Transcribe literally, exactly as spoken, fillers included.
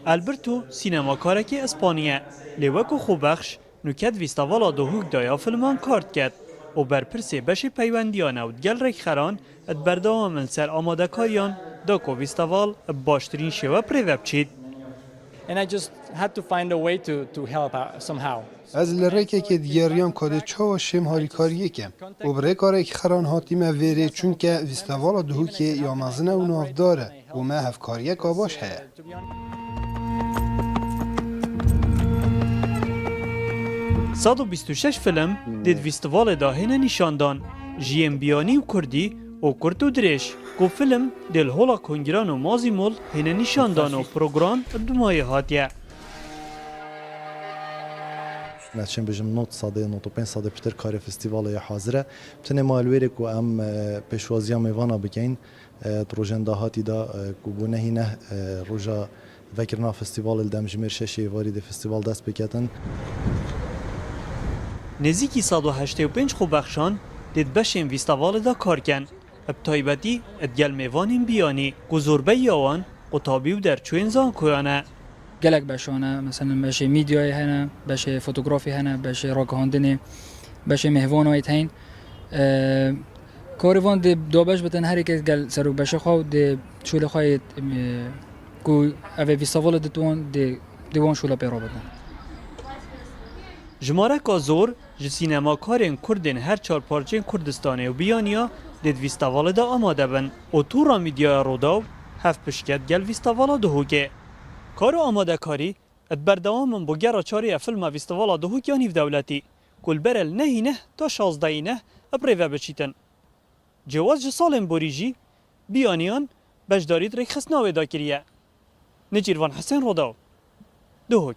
Alberto sînemakarekî Îspanî ye, lê wekî xwebexş nûke di Festîvala Duhok de ya filman kar diket û berpirsê beşê peywendiyan e û digel rêkxeran di berdewam in li ser amadekariyan da ku festîval bi baştirîn şêwe bi rê ve biçît. And I just had to find a way to, to help out somehow. Ez li rêkekê digeriyam ka dê çawa şêm harîkariyê kem û bi rêka rêkxeran hatîme vêrê, çunke Festîvala Duhokê ya mezin e û navdar e û me hevkariyeka baş heye. Sed û bîst û şeş film dê di festîvalê de hêne nîşandan, ji yên biyanî û kurdî û kurt û dirêj, ku film dê li Hola Kongiran û Mazîmol hêne nîşandan û program bi mayê hatiye. Neçin bêjim not sedê, not û pênc sedê pitir karê festîvalê ya hazir e. Tenê ma li wêrê ku em, e, pêşwaziya mêvana bikeyn, e, di rojên dahatî de, e, ku bû nehî neh, e, roja vekirina festîvalê li demjimêr şeşê êvarî dê festîval dest pê ketin. Nêzîkî sed û heştê û pênc xwebexşan dê di beşên festîvalê de kar ken. Bi taybetî digel mêvanên biyanî ku zorbeyiya wan qutabî û derçûyên zankoyan e. Gelek beşan e, meselen beşê mîdyayê hene, beşê fotografî hene, beşê ragihandinê, beşê mêhvanayê heyîn. E, karê van dê dabeş bitin, her yekê gel serok beşê xwe û dê şolê xwe yê, e, ku ev ê festîvalê dê wan dê, dê wan şola pê rabitin. Jimareka zor ji sînemakarên kurd ên her çar parçeyên Kurdistanê û biyaniya dê di festîvalê de amade bin û Tura Mîdyaya Rodaw hevpişt ket gel Festîvala Duhokê. Kar û amadekarî di berdewam in bo gera çarê ya filma Festîvala Duhok ya Nîvdewletî, ku li berê li nehî neh ta şazdehî neh bi rê ve biçîtin. Cewaz ji salên borî jî biyaniyan beşdarî di rêkxistina wê de kiriye. Nêçîrvan Hisên Rodaw, Duhok.